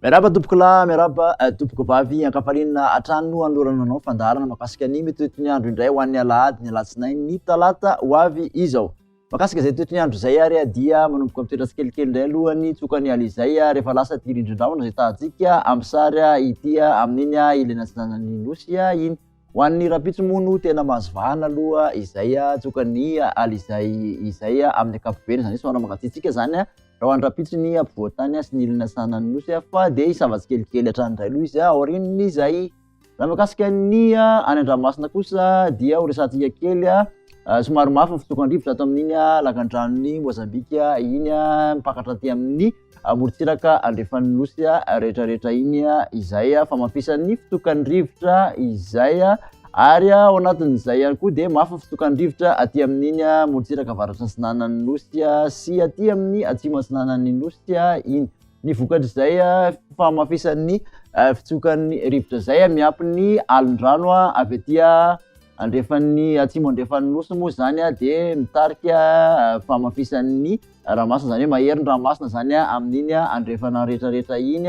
Miarahaba tompokolahy, miarahaba tompokovavy, ankafaliana hatrany no anolorana anao fandaharana mahakasika ny mety toetry ny andro indray ho an'ny alahady, ny alatsinainy, ny talata ho avy izao. Mahakasika izay toetry ny andro izay ary dia manomboka mitoetra tsikelikely indray aloha ny tsokan'ny ala izay rehefa lasa ity rindrin-drahona izay tahantsika amin'ny sary ity amin'iny ilany atsinanan'ny nosy iny. Ho an'ny rahampitso moa no tena mahazo vahana aloha izay tsokan'ny ala izay izay amin'ny ankapobeny, izany hoe somary mangatsiatsiaka izany raha ho an'ny rahampitso ny ampovoan-tany sy ny ilany atsinanan'ny nosy fa dia hisava tsikelikely hatrany indray aloha izy aorian'izay. Raha mahakasika ny any an-dranomasina kosa dia ho resahantsika kely, somary mafy ny fitsokan-drivotra ato amin'iny lakandranon'i Mozambika iny mipakatra aty amin'ny morontsiraka andrefan'ny nosy rehetrarehetra iny izay famafisan'ny fitsokan'ny rivotra izay ary ao anatin'izay ihany koa dia mafy ny fitsokan'ny rivotra aty amin'iny morontsiraka avaratra atsinanan'ny nosy sy aty amin'ny atsimo atsinanan'ny nosy iny. Ny vokatr'izay famafisan'ny fitsokan'ny rivotra izay miampy ny alon-drano avy aty andrefan'ny atsimo andrefan'ny nosy moa izany dia mitarika famafisan'ny Ranomasina, izany hoe mahery ny ranomasina izany amin'iny andrefana rehetrarehetra iny.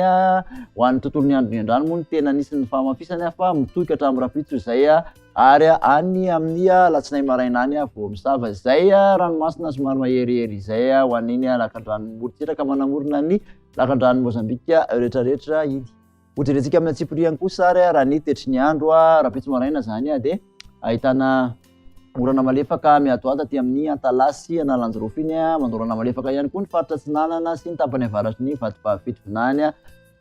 Ho an'ny tontolon'ny andro ny andrano moa no tena nisy ny fahamafisany fa mitohy ka hatramin'ny rahampitso izay ary any amin'ny alatsinainy maraina any vao misava izay ranomasina somary maherihery izay ho an'iny lakandranon'ny morontsiraka manamorona ny lakandranon'i Mozambika rehetrarehetra iny. Hojerentsika amin'ny antsipiriany kosa ary raha ny toetry ny andro rahampitso maraina izany dia ahitana orana malefaka miatoato aty amin'ny Antalaha sy Analanjirofo iny, mandorana malefaka ihany koa ny faritra Atsinanana sy ny tapany avaratry ny Vatovavy Fitovinany.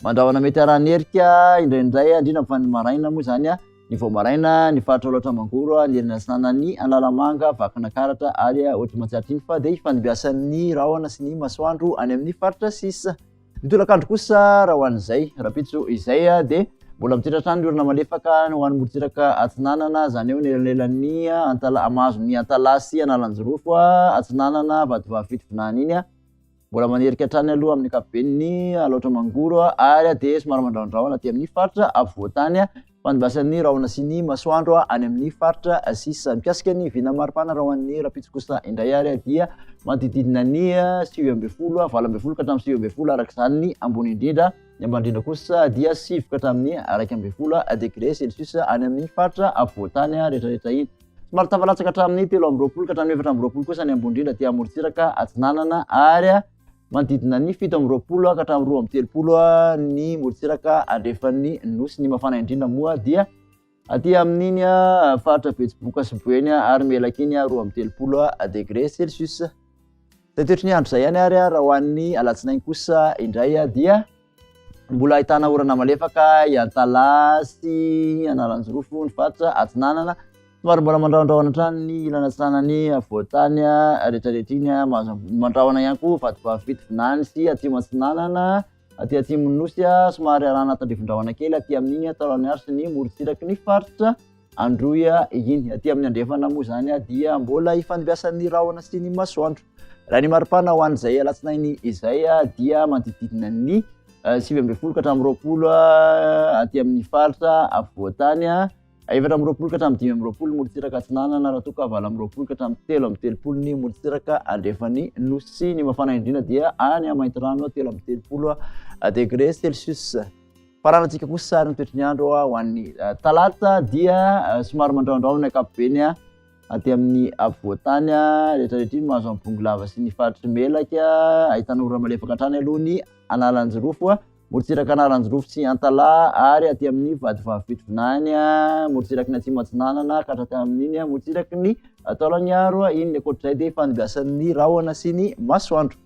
Mandrahona mety haran'erika indraindray indrindra fa ny maraina moa izany, ny vao maraina ny faritra Alaotra Mangoro, ny ilany atsinanan'ny Analamanga, Vakinankaratra ary Otrimatsiatra iny fa dia hifandimbiasan'ny rahona sy ny masoandro any amin'ny faritra sisa. Ny tolakandro kosa raha ho an'izay rahampitso izay dia mbola mitoetra hatrany ny orana malefaka ho an'ny morontsiraka atsinanana, izany hoe ny elanelan'ny Antalaha, mahazo ny Antalaha sy Analanjirofo atsinanana, Vatovavy Fitovinany iny. Mbola manerika hatrany aloha amin'ny ankapobeny ny Alaotra Mangoro ary dia somary mandrahondrahona aty amin'ny faritra afovoan-tany. Fandimbasan'ny rahona sy ny masoandro any amin'ny faritra sisa. Mikasika ny vina maripana raha ho an'ny rahampitso kosa indray ary dia manodididina ny 19, 18 ka hatramin'ny 19 araka izany ny ambony indrindra. Ny ambany indrindra kosa dia 9 ka hatramin'ny 11 degré celsius any amin'ny faritra afovoan-tany rehetrarehetra iny. Somary tafalatsaka hatramin'ny 23 ka hatramin'ny 24 kosa ny ambony indrindra aty amorontsiraka atsinanana ary Manodidina ny 27 ka hatramin'ny 32 ny morontsiraka andrefan'ny Nosy. Ny mafana indrindra moa dia aty amin'iny faritra Betsiboka sy Boeny ary Melaky iny 32 degré celsius. Izay toetry ny andro izay ihany ary raha ho an'ny alatsinainy kosa indray dia mbola ahitana orana malefaka i Antalaha sy Analanjirofo ny faritra atsinanana. Somary mbola mandrahondrahona hatrany ny ilany atsinanan'ny afovoan-tany rehetrarehetra iny. Mahazo mandrahona ihany koa Vatovavy Fitovinany sy Atsimo Atsinanana. Aty atsimon'ny Nosy somary arahana tandrifin-drahona kely aty amin'iny Taolagnaro sy ny morontsiraky ny faritra Androy iny. Aty amin'ny andrefana moa izany dia mbola ifandimbiasan'ny rahona sy ny masoandro. Raha ny maripana ho an'izay alatsinainy izay dia manodidididina ny 19 ka hatramin'ny 20 aty amin'ny faritra afovoan-tany. 24 ka hatramin'ny 25 morontsiraka atsinanana raha toa ka 28 ka hatramin'ny 33 ny morontsiraka andrefan'ny Nosy. Ny mafana indrindra dia any Maintirano 33 degré celsius. Faranantsika kosa ary ny toetry ny andro ho an'ny talata dia somary mandrahondrahona ny ankapobeny aty amin'ny afovoan-tany rehetrarehetra iny mahazo amin'ny Bongolava sy ny faritry Melaky ahitana orana malefaka hatrany aloha ny Analanjirofo. Morontsiraka Analanjirofo sy Antalaha ary aty amin'ny Vatovavy Fitovinany, morontsiraky ny Atsimo Atsinanana ka hatraty amin'iny morontsiraky ny Taolagnaro iny. Ny ankoatr'izay dia fandimbiasan'ny rahona sy ny masoandro.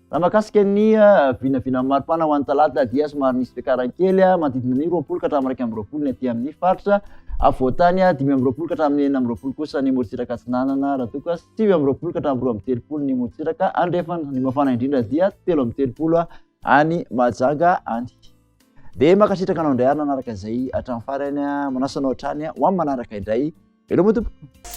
Raha mahakasika ny vinavinan'ny maripana ho an'ny talata dia somary nisy fiakarany kely manodidina ny 20 ka hatramin'ny 21 ny aty amin'ny faritra afovoan-tany, 25 ka hatramin'ny 26 kosa ny morontsiraka atsinanana raha toa ka 29 ka hatramin'ny 32 ny morontsiraka andrefana. Ny mafana indrindra dia 33 any Mahajanga any. Dia mankasitraka anao indray ary nanaraka izay hatramin'ny farany. Manasa anao hatrany ho amin'ny manaraka indray. Veloma tompoko.